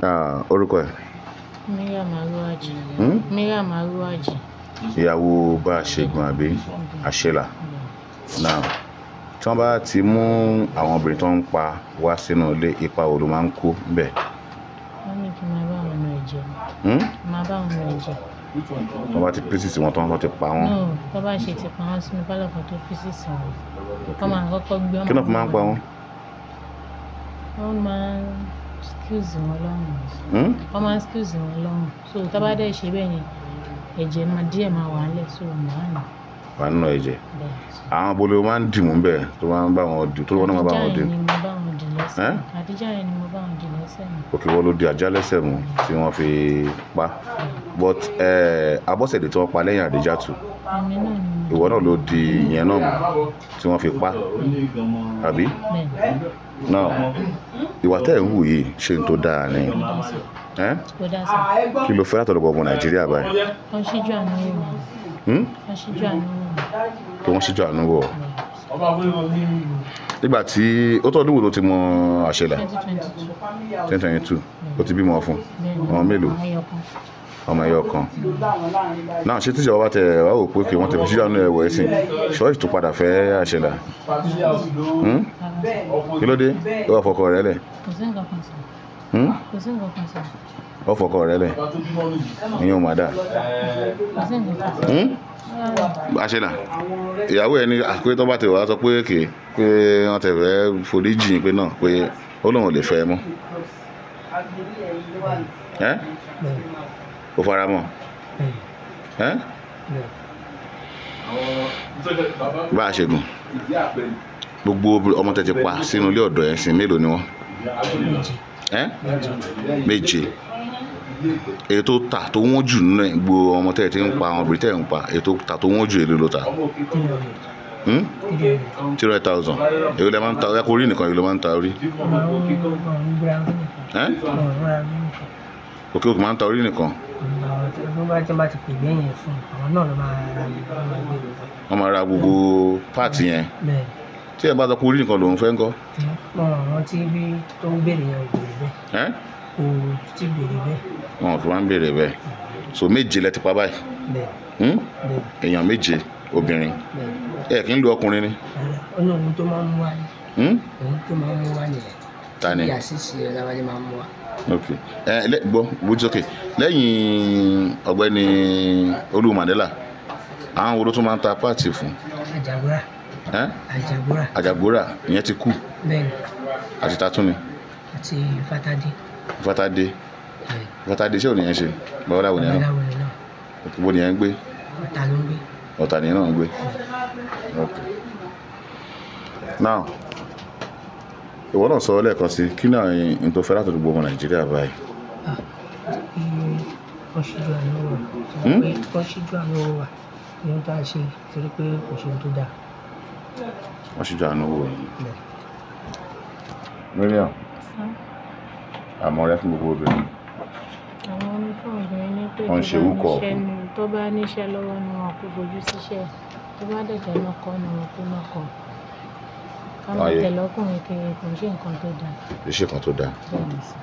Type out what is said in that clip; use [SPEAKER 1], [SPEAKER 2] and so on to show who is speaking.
[SPEAKER 1] Orúkọ ẹ̀?
[SPEAKER 2] Mariam Arúwájì. Mariam Arúwájì.
[SPEAKER 1] Ìyàwó bá a ṣègùn àbí àṣelà. Now, tí wọ́n bá ti mú àwọn obìnrin tó ń pa wá sínú ilé, ipa wo ló máa ń kó ńbẹ̀?
[SPEAKER 2] Wọ́n ní kí n máa bá wọn nu ẹ̀jẹ̀. Máa bá wọn nu ẹ̀jẹ̀.
[SPEAKER 1] Tí wọ́n bá ti pieces wọn tán, wọ́n ti pa wọ́n.
[SPEAKER 2] No, tó bá ṣe ti pa wọ́n sínú pálọ̀ kan tó pieces wọn. Wọ́n máa kọ́kọ́ gbé
[SPEAKER 1] Kí náà fi máa ń pa wọ́n?
[SPEAKER 2] Wọ́n máa ń squeeze wọn lọ́rùn. Wọ́n máa ń squeeze wọn lọ́rùn. So tó bá dẹ̀ ṣe bẹ́ẹ̀ yẹn, ẹ̀jẹ̀ máa díẹ̀ máa wà nílẹ̀, so màá nù.
[SPEAKER 1] Wà nínú ẹ̀jẹ̀.
[SPEAKER 2] Bẹ́ẹ̀.
[SPEAKER 1] Àwọn abolo máa ń dì mú bẹ́ẹ̀ tó máa ń bá wọn dì, tó wọ́n náà máa bá wọn dì.
[SPEAKER 2] Àdíjà yẹn ni mo bá wọn dì lẹ́sẹ̀. Àdíjà yẹn ni mo bá wọn dì lẹ́sẹ̀ mi.
[SPEAKER 1] Òkè wọ́n ló di ajá lẹ́sẹ̀ mú tí wọ́n fi pa. But Abọ́sẹ̀dé tí wọ́n pa lẹ́yìn Àdíjà tù.
[SPEAKER 2] Èmi náà ni mo.
[SPEAKER 1] Ìwọ náà ló di ìyẹn náà mú tí wọ́n fi pa. Àbí?
[SPEAKER 2] Bẹ́ẹ̀.
[SPEAKER 1] Now, ìwà tẹ́ ẹ̀ ń hù yìí ṣe ń tó dáa ni.
[SPEAKER 2] Kò dáa sí.
[SPEAKER 1] Kí ló fẹ́ látọ̀dọ̀ gbogbo Nàìjíríà báyìí?
[SPEAKER 2] Wọ́n ṣíjú àánú wò mí. Wọ́n ṣíjú àánú wò mí.
[SPEAKER 1] Kí wọ́n ṣíjú àánú wò ọ́. Nígbà tí ó tọ́ ọdún wo ló ti mọ Àṣelà?
[SPEAKER 2] 2022.
[SPEAKER 1] 2022. Ó ti bímọ fún. Ọmọ mélòó?
[SPEAKER 2] Ọmọ ẹyọ kan.
[SPEAKER 1] Ọmọ ẹyọ kan. Náà ṣé tíjọba bá tẹ wá wò pé kí wọ́n ti fi ṣíjú àánú ẹ̀ wọ̀ ẹ́ sìn? Ṣọ́ọ̀ṣì tó padà fẹ́ Àṣelà. Kí ló dé? Ó wà fọkọ rẹ̀ lẹ̀.
[SPEAKER 2] Kò sí nǹkan kan sọ. Kò sí nǹkan kan sọ.
[SPEAKER 1] Ó fọkọ rẹ̀ lẹ̀. Ìyẹn ò mà dáa.
[SPEAKER 2] Kò sí nǹkan kan sọ.
[SPEAKER 1] Àṣelà, ìyàwó ẹ ní àpé tó bá ti wà sọ pé kì í pé wọ́n ti fẹ́ forí jìn pé náà pé ó lóun ò lè fẹ́ ẹ mọ́. Ẹ́? Ó fara mọ́. Ẹ́? Bá a ṣe gùn. Gbogbo ọmọ tẹ́ ti pa sínú ilé ọ̀dọ̀ ẹ̀ sìn mélòó ni wọ́n? Ẹ́? Méje. Èyí tó tà tó wọ́n jù nínú ẹ̀ gbogbo ọmọ tẹ́ ti ń pa, àwọn obìnrin tẹ́ ń pa, èyí tó tà tó wọ́n jù èlò ló tà. 300,000. Èyí ló máa ń ta orí, orí nìkan èyí ló máa ń ta orí. Ẹ́? Òkè òkè máa ń ta orí nìkan. Wọ́n máa ra gbogbo páàtì yẹn. Tí ẹ bá sọ pé orí nìkan lòún fẹ́ ńkọ́? Ẹ́? Wọn kò máa ń béèrè bẹ́ẹ̀. So méje lẹ ti pa báyìí. Èèyàn méje obìnrin. Ẹ kì í lu ọkùnrin ni.
[SPEAKER 3] Ohun tó máa ń mú wá ni. Ohun tó máa ń mú wá nìyẹn.
[SPEAKER 1] Ta ni?
[SPEAKER 3] Bí àṣìṣe Ọláwálé máa ń mú wá.
[SPEAKER 1] Ok. Ẹ lẹ gbọ́ bójú sókè. Lẹ́yìn ọ̀gbẹ́ni Olú Mandela, àwọn wo ló tún máa ń ta páàtì fún?
[SPEAKER 3] Àjàgbóra.
[SPEAKER 1] Ẹ́?
[SPEAKER 3] Àjàgbóra.
[SPEAKER 1] Àjàgbóra ìyẹn ti kú.
[SPEAKER 3] Bẹ́ẹ̀ni.
[SPEAKER 1] Àti Tatúni.
[SPEAKER 3] Àti Fatade.
[SPEAKER 1] Fatade. Fatade ṣé òní yẹn ṣe? Babaláwo ni ẹ náà.
[SPEAKER 3] Babaláwo ni náà.
[SPEAKER 1] Bó ni ẹ ń gbé?
[SPEAKER 3] Ọ̀tà ló ń gbé.
[SPEAKER 1] Ọ̀tà ni náà ń gbé. Ok. Now, ìwọ náà sọ lẹ́ẹ̀kan sí, kí náà n tó fẹ́ látọ̀dọ̀ gbogbo ọmọ Nàìjíríà báyìí?
[SPEAKER 3] Wọ́n ṣíjú àánú wò wá. Wọ́n ṣíjú àánú wò wá. Ohun tá a ṣe torí pé kò ṣe ohun tó dáa.
[SPEAKER 1] Wọ́n ṣíjú àánú wò yín. Mariam, àmọ́ rẹ fún gbogbo obìnrin.
[SPEAKER 2] Àwọn onífọ̀n obìnrin ní pé
[SPEAKER 1] Wọ́n ń ṣe húkọ̀.
[SPEAKER 2] tó bá níṣẹ́ lọ́wọ́ ni wọn kò fojú síṣẹ́. Tó bá dẹ̀ fẹ́ lọ́kọ ni wọn kò lọ́kọ. Ká máa tẹ̀lé ọkùnrin kiri kò ń ṣe nǹkan tó dáa.
[SPEAKER 1] Kì í ṣe nǹkan tó dáa.
[SPEAKER 2] Bẹ́ẹ̀ni sir.